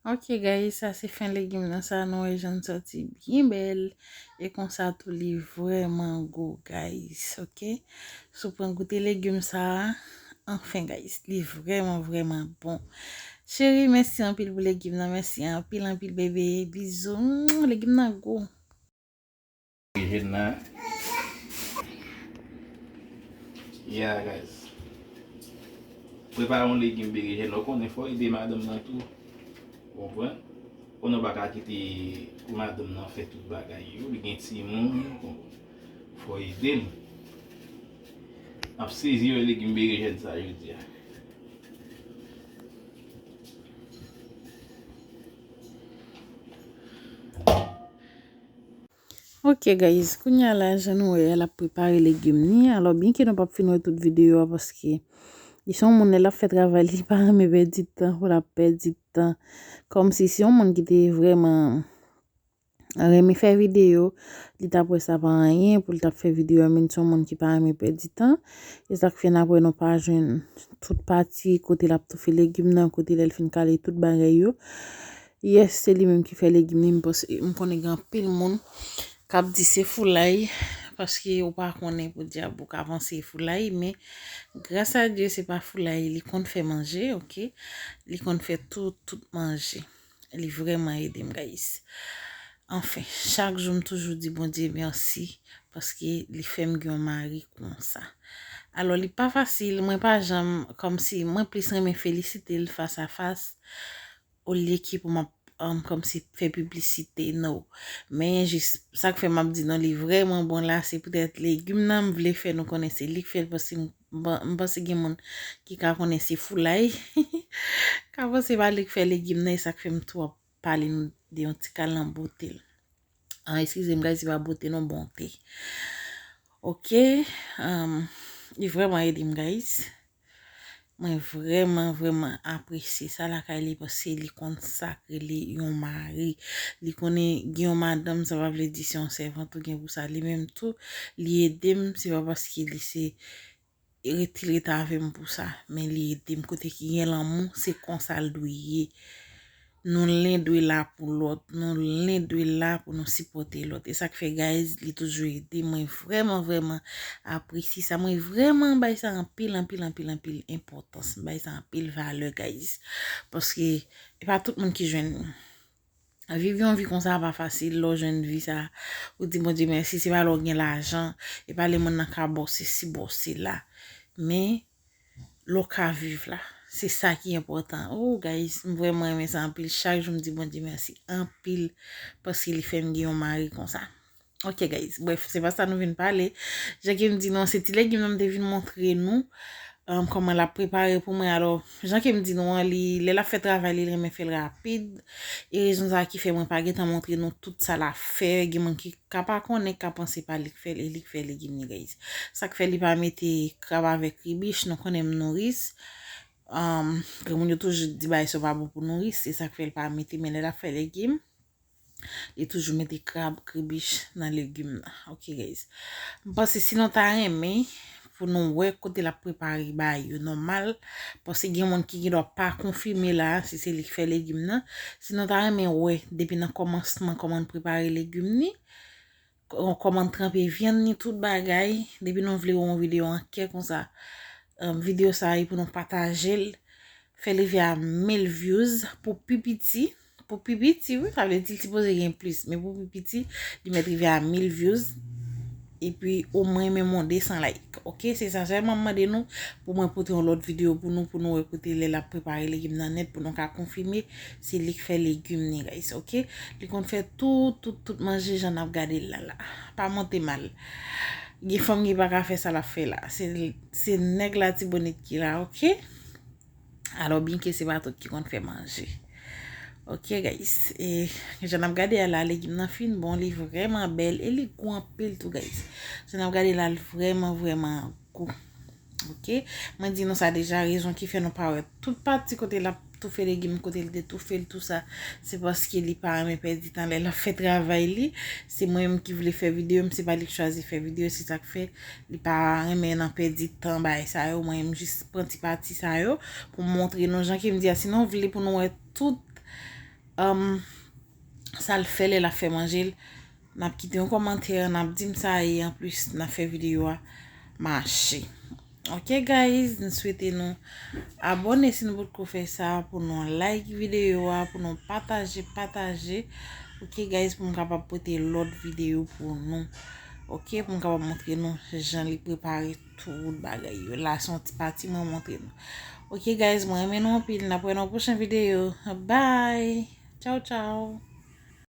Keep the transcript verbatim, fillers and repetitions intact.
Ok, guys, sa se fen legim nan, sa nou wè jan l sòti byen bèl. E konsa tou li vrèman gou, guys, ok? Si w pran goute legim sa, anfen, guys, li vrèman, vrèman bon. Cheri, mèsi anpil pou legim nan, mèsi anpil, anpil, bebe. Bizou. Mwah, legim nan gou. Berejèn nan. Yeah, guys. Prepare yon legim berejèn, ou konnen fò ede madanm nan tou. Ou konprann? Konnen ou pa ka kite pou madanm nan fè tout bagay yo, li gen timoun, ou konprann? Fò ede l. M ap sezi wè legim berejèn sa jodi a. Ok, guys, kounye a la, jan nou wè, l ap prepare legim ni. Alò, byenke nou p ap fin wè tout videyo a, paske li se yon moun, lè l ap fè travay li, li pa renmen pèdi tan pou l ap pèdi tan. Kòmsi se yon moun ki te vrèman renmen fè videyo, li t ap wè sa pa anyen pou l t ap fè videyo a, men se yon moun ki pa renmen pèdi tan. E sa k fè n ap wè nou pa jwenn tout pati kote l ap toufe legim nan, kote lè l fin kale tout bagay yo. Yes, se li menm ki fè legim li. M panse, m konnen gen anpil moun k ap di se foulay, paske ou pa konnen pou dyab ou ka panse e foulay, men gras a Dye, se pa foulay, li konn fè manje, ok? Li konn fè tout, tout manje. Li vrèman ede m, guys. Anfen, chak jou m toujou di Bondye mèsi, paske li fè m gen yon mari konsa. Alò, li pa fasil, mwen pa janm, kòmsi, mwen plis renmen felisite l fas a fas, olye ki pou m ap, um, kòmsi fè piblisite, no. Men jis, sa k fè m ap di nou li vrèman bon la, se poutèt legim nan, m vle fè nou konnen se li k fè l, paske m, m panse gen moun ki ka konnen se foulay. Ka panse pa li k fè legim nan, e sa k fè m tou ap pale nou de yon ti kalan bote l. Ah, eskize m, guys, se pa bote non, bonte. Ok, um, li vrèman ede m, guys. Mwen vrèman, vrèman apresye sa lakay li, paske li konn sa k rele yon mari. Li konnen gen yon madanm, sa pa vle di se yon sèvant ou gen pou sa. Li menm tou, li ede m, se pa paske li se rete, li rete avè m pou sa, men li ede m. Kote ki gen lanmou, se konsa l dwe ye. Nou len dwe la pou lòt, nou len dwe la pou nou sipòte lòt. E sa k fè, guys, li toujou ede mwen. Vrèman, vrèman apresye sa. Mwen vrèman bay sa anpil, anpil, anpil, anpil enpòtans. M bay sa anpil valè, guys. Paske e pa tout moun ki jwenn. Viv yon vi konsa pa fasil, lè w jwenn vi sa, ou di Bondye mèsi, se pa lè w gen lajan, e pa lè moun nan ka ba w sesi, ba w sela. Men, lè w ka viv la, se sa ki enpòtan. Oh, guys, m vrèman renmen sa anpil. Chak jou m di Bondye mèsi anpil, paske li fè m gen yon mari konsa. Ok, guys, brèf, se pa sa nou vin pale. Jan ke m di nou an, se ti legim nan m te vin montre nou, um, kòman l ap prepare pou mwen. Alò, jan ke m di nou an, li, lè l ap fè travay li, li renmen fè l rapid. E rezon sa ki fè mwen pa gentan montre nou tout sa l ap fè. Gen moun ki ka pa konnen, ka panse pa li k fè l, e li k fè legim ni, guys. Sa k fè li pa mete krab avèk kribich, nou konnen m nouris. Um, granmoun yo toujou di bagay sa pa bon pou nouris, se sa k fè l pa mete, men lè l ap fè legim, li toujou mete krab, kribich nan legim nan. Ok, guys. M panse si nou ta renmen pou nou wè kote l ap prepare bagay yo nòmal, paske gen moun ki gendwa pa konfime la, si se li k fè legim nan. Si nou ta renmen wè depi nan kòmansman kòman l prepare legim ni, kò-, kòman l tranpe vyann ni, tout bagay, depi nou vle wè yon videyo an kè konsa, um, videyo sa a e pou nou pataje l, fè l rive a mil views pou pi piti, pou pi piti, wi, sa vle di l sipoze gen plis, men pou pi piti, li mèt rive a mil views, epi omwen menm yon de san like, ok? Se sa sèlman m mande nou, pou mwen pote yon lòt videyo pou nou, pou nou wè kote lè l ap prepare legim nan nèt, pou nou ka konfime se li k fè legim ni, guys, ok? Li konn fè tout, tout, tout manje jan n ap gade l la, la. Pa monte mal. Gen fanm ki pa ka fè sa l ap fè la. Se, se nèg Latibonit ki la, ok? Alò, byenke se pa tout ki konn fè manje. Ok, guys. E, jan n ap gade a la, legim nan fin bon, li vrèman bèl e li gou anpil tou, guys. Jan n ap gade la, li vrèman, vrèman gou. Ok? Mwen di nou sa deja, rezon ki fè nou pa wè tout pati kote l ap toufe legim, kote l te toufe l, tou sa, se paske li pa renmen pèdi tan lè l ap fè travay li. Se mwen menm ki vle fè videyo, m se pa li k chwazi fè videyo, se sa k fè li pa renmen nan pèdi tan bagay sa yo. Mwen menm jis pran ti pati sa yo pou m montre nou jan ke m di a. Si nou vle pou nou wè tout um, sa l fè lè l ap fè manje l. N ap kite yon kòmantè, n ap di m sa, e anplis n ap fè videyo a mache. Ok guys, n swete nou abòne si nou potko fè sa, pou nou like videyo a, pou nou pataje, pataje. Ok guys, pou m kapab pote lòt videyo pou nou. Ok, pou m kapab montre nou jan li prepare tout bagay yo. La se yon ti pati mwen montre nou. Ok guys, mwen renmen nou anpil. N ap wè nan pwochen videyo. Bye. Tchao, tchao.